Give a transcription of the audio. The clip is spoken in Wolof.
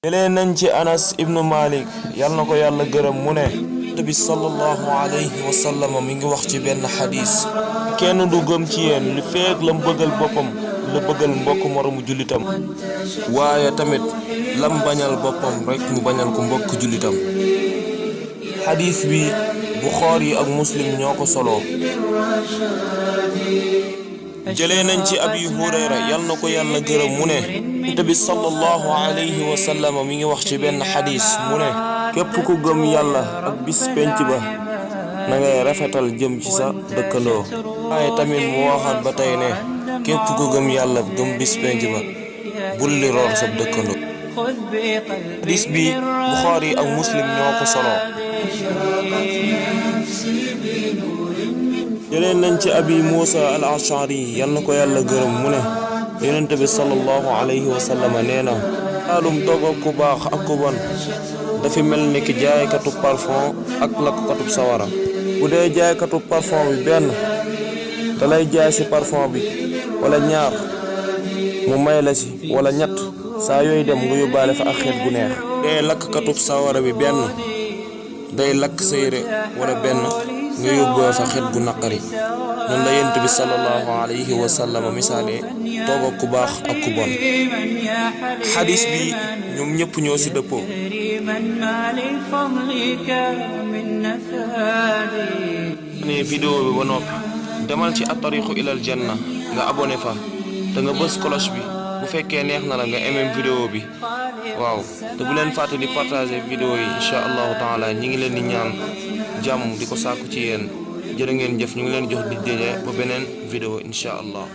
jëlee nañ ci Anas ibnu Malik yal na ko yàlla gërëm mu ne Nabi sallallahu alayhi wa sallam mi ngi wax ci benn xadis kenn du gëm ci yéen li feek lam bëggal boppam la bëggal mbokk moromu jullitam waaye tamit lam bañal boppam rek mu bañal ko mbokk jullitam. xadis bi Buxaari ak Muslim ñoo ko soloo. jëlee nañ ci Abi Hurayra yal na ko yàlla gërëm mu ne Nabi sallallahu alayhi wa sallam mi ngi wax ci benn xadis mu ne képp ku gëm yàlla ak bis penc ba na ngay rafetal jëm ci sa dëkkandoo. waaye tamit mu waxaat ba tey ne képp ku gëm yàlla gëm bis penc ba bul li roor sa dëkkandoo. xadis bi Buxaari ak Muslim ñoo ko soloo. jëlee nañ ci Abi Muusa al-Ash'ari yal na ko yàlla gërëm mu ne Yonent bi sallallahu alayhi wa sallam nee na xaalum dogo ku baax ak ku bon dafa mel ni ki jaaykatu parfum ak lakkatu sawara. bu dee jaaykatu parfum bi benn da lay jaay ci parfum bi wala ñaar mu may la ci wala ñett saa yooyu dem nga yóbbaale fa ak xeet gu neex. dee lakkatu sawara bi benn day lakk sa yére wala benn nga yóbboo fa xeet gu naqari. noonu la Yonent bi sallallahu alayhi wa sallam misaale toog ku baax ak ku bon. xadis bi ñoom ñëpp ñoo ci dëppoo. ne vidéo bi ba noppi demal ci at-tariqu ilal janna nga abonné fa te nga bës cloche bi bu fekkee neex na la nga aimé vidéo bi waaw te bu leen fàtte di partager vidéo yi incha allahu taala ñi ngi leen di ñaan jàmm di ko sàkku ci yéen jërë ngeen jëf ñu ngi leen jox di daje ba beneen vidéo incha allah.